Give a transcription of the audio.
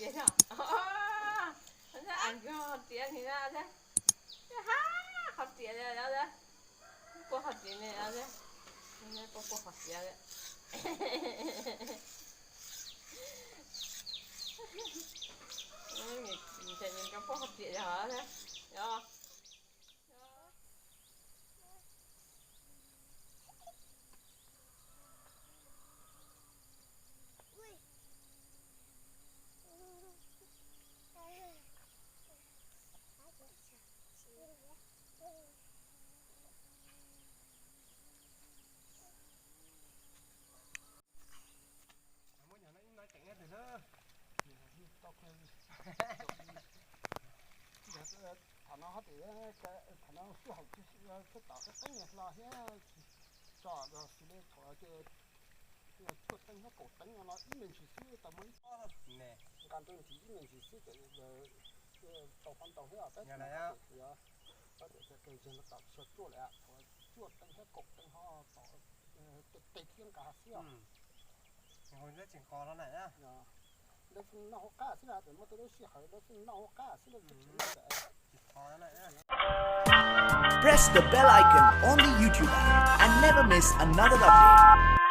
Tias no, a, nkawd ho tias li na, ha, qhov tias li, puag qhov tias li, puag puag qhov tias li. Nws puag qhov tias yog, yog. Muab nyob no ib no ceev na. Thaum no hov tias, thaum no sij hawm tsis tau qeeb qeeb hlo thiab, tsis tso xws li thaum ces cuaj teev thiab kaum teev no ib me ntsis xwb tau muaj ib, nqa nrog ntsis ib me ntsis xwb ces tau qhov ntau thiab tab sis no, tab sis no tom tsis tshua ruaj lawm, thaum cuaj teev thiab kaum teev ho tom tej thiab nqa xwb os. Lawv tsis noj hauv qab xwb na, muaj tej lub sij hawm lawv tsis noj hauv qab xwb, lawv tsis noj. Press the bell icon on the YouTube app and never miss another update.